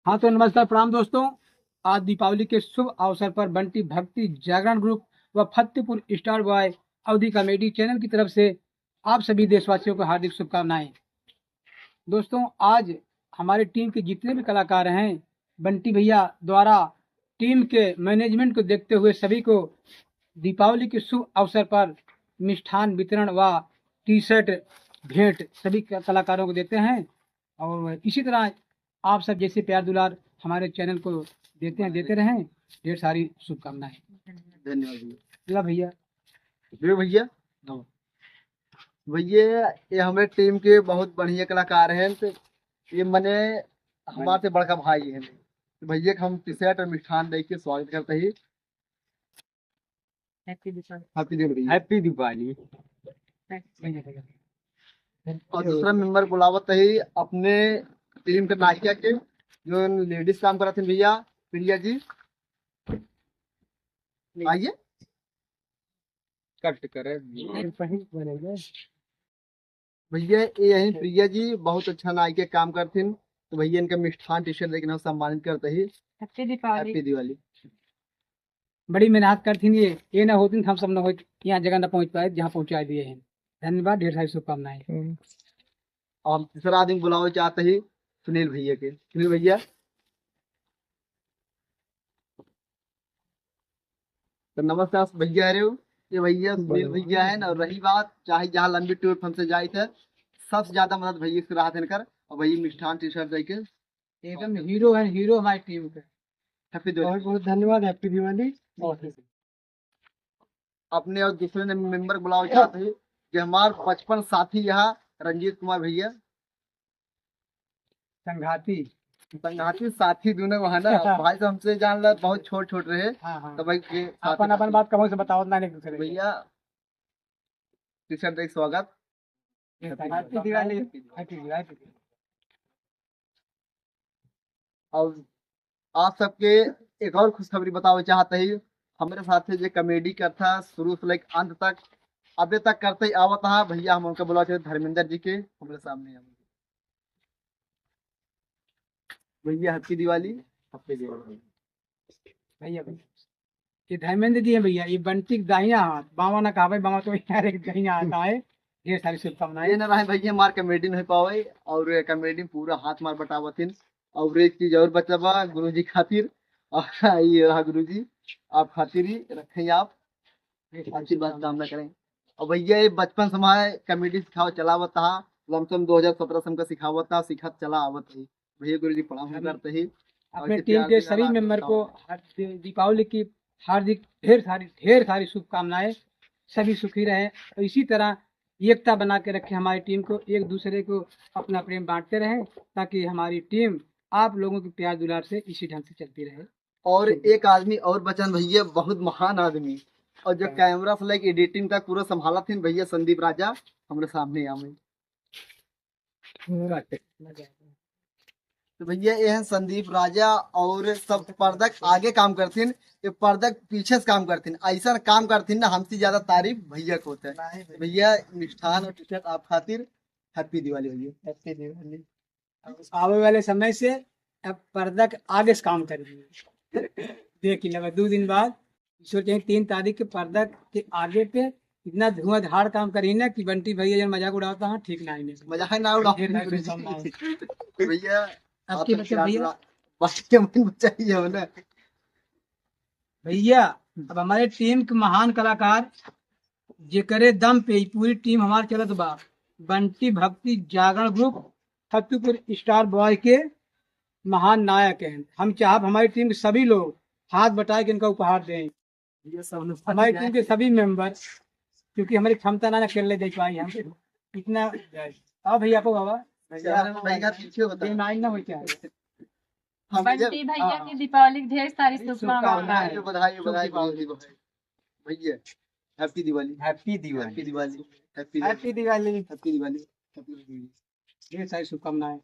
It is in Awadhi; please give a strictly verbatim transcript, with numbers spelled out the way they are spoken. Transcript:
हाँ, तो नमस्कार, प्रणाम दोस्तों। आज दीपावली के शुभ अवसर पर बंटी भक्ति जागरण ग्रुप व फतेहपुर स्टार बॉय अवधी कॉमेडी चैनल की तरफ से आप सभी देशवासियों को हार्दिक शुभकामनाएं। दोस्तों, आज हमारे टीम के जितने भी कलाकार हैं, बंटी भैया द्वारा टीम के मैनेजमेंट को देखते हुए सभी को दीपावली के शुभ अवसर पर मिष्ठान वितरण व टी शर्ट भेंट सभी क-, कलाकारों को देते हैं। और इसी तरह आप सब जैसे प्यार दुलार हमारे चैनल को देते हैं, देते रहें। ढेर सारी शुभकामनाएं। धन्यवाद भैया। ला भैया। दे भैया। दो। भैया, ये हमारे टीम के बहुत बढ़िया कलाकार हैं। तो ये मने हमारे से बड़का भाई हैं। तो भैया के हम टी शर्ट और मिष्ठान दे के स्वागत करते ही। हैप्पी दिवाली। हैप्पी दिवाली भैया। हैप्पी दिवाली। और दूसरा मेंबर बुलावत ही अपने टीम के नायिका के, जो लेडीज काम करत हैं भैया, प्रिया जी। आइए। कट करे। भैया, ये यही प्रिया जी बहुत अच्छा नायिका काम करथिन, तो भैया इनका मिष्ठान टी शर्ट देके ना सम्मानित करते ही। हैप्पी दीपावली। हैप्पी दिवाली। बड़ी मेहनत करथिन ये, ये ना होतिन तो हम सब ना होत, यहाँ जगह ना पहुँच पाए जहाँ पहुँचा दिए हैं। धन्यवाद, ढेर सारी शुभकामनाएं। हम्म। और तीसरा आदमी बुलावे चाहते ही सुनील भैया के। सुनील भैया। तो नमस्कार भैया रे, ये भैया सुनील भैया है ना, और रही बात चाहे जहाँ लंबी टूर हमसे जाए थे, सबसे ज्यादा मदद भैया से रहा थे इनकर, और भैया मिष्ठान टी शर्ट दे के एकदम हीरो है, हीरो हमारी टीम के। हैप्पी दिवाली। बहुत बहुत धन्यवाद, हैप्पी दिवाली। बहुत अपने और दूसरे ने मेंबर बुलाओ चाहते हैं, जो हमारे बचपन साथी यहाँ रंजीत कुमार भैया। संघाती। संघाती साथी दोनों वहाँ ना, भाई तो हमसे जान ला बहुत छोट छोट रहे। हाँ, हाँ। तो भाई के साथ अपन, अपन बात कहूँ से बताओ ना, एक दूसरे के। भैया, टी शर्ट देख स्वागत। हैप्पी दिवाली। हैप्पी दिवाली। और आप सबके एक और खुशखबरी बतावे चाहते ही, हमारे साथ जे कॉमेडी करता शुरू से लेकर अंत तक, अबे तक करते ही आवत हा भैया, हम उनका बुलावे चाहते धर्मेंद्र जी के हमारे सामने। भैया हैप्पी दिवाली। हैप्पी दिवाली। भैया, भैया। ये धर्मेंद्र जी हैं भैया, ये बंटी के दाहिना हाथ, बावां ना कहावे, बावां तो यार एक दाहिना हाथ आए। ढेर सारी शुभकामनाएं। ये ना रहे भैया, हमार कॉमेडी नहीं पावे और ये कॉमेडी पूरा हाथ मार बटावतिन। और एक चीज और बचा बा गुरुजी खातिर, और ये रहा गुरुजी, आप खातिर ही रखें आप। अच्छी बात काम ना करें। और भैया ये बचपन से हमारे कॉमेडी सिखावत चलावत था, लमसम दो हज़ार सत्रह से हमका सिखावत था, सिखात चला आवत है। भैया गुरुजी प्रणाम हम करते ही। और अपने इतने टीम प्यार के दुलार सभी आप मेंबर को बताओ। हर दि-, दीपावली की हार्दिक ढेर सारी, ढेर सारी शुभकामनाएं। सभी सुखी रहें और इसी तरह एकता बना के रखें हमारी टीम को, एक दूसरे को अपना प्रेम बांटते रहें, ताकि हमारी टीम आप लोगों के प्यार दुलार से इसी ढंग से चलती रहे। और एक आदमी और बचन भैया, बहुत महान आदमी, और जो हाँ। कैमरा से लेके एडिटिंग तक पूरा संभालत हैं भैया संदीप राजा, हमारे सामने आवे। तो भैया ये हैं संदीप राजा और सब पर्दा के आगे काम करथिन, ये पर्दा के पीछे से काम करथिन। ऐसा काम करथिन ना, हमसे ज्यादा तारीफ भैया को होता है। नहीं भैया। भैया मिष्ठान और टी शर्ट आप खातिर। हैप्पी दिवाली भैया। हैप्पी दिवाली। आवे वाले समय से अब पर्दा के आगे से काम करेंगे। देखी लगा दो दिन बाद, ईश्वर चाहे तीन तारीख के पर्दा के आगे पे इतना धुआंधार काम करी ना कि बंटी भैया जन मजाक उड़ावता है, ठीक ना है। मजाक ना उड़ाओ। ढेर सारी शुभकामनाएं। भैया, अब आप की तो बच्चा प्यार भैया? दुलार, बाकी के मन बचाइए हो ना। भैया, अब हमारे टीम के महान कलाकार, जेकरे दम पे ई पूरी टीम हमार चलत बा, बंटी भक्ति जागरण ग्रुप, फतेहपुर स्टार बॉय के महान नायक हैं। हम चाहब हमारी टीम के सभी लोग हाथ बटाए के इनका उपहार दें। ये सब लोग हमारी टीम के सभी मेंबर, क्योंकि हमारी क्षमता ना, ना खेलने दे पाई हम इतना। अब भैया को बाबा, भैया, भैया पीछे होता ये है। नाइन ना हो क्या है? हाँ, भैया। बंटी भैया हाँ। की दीपावली की ढेर सारी शुभकामनाएं। शुभकामनाएं। बधाई, बधाई, शुभ दीपावली। बधाई, बधाई। भैया, happy Diwali. Happy Diwali. Happy Diwali. Happy happy Diwali. Diwali. Happy Diwali. Happy Diwali. ढेर सारी शुभकामनाएं।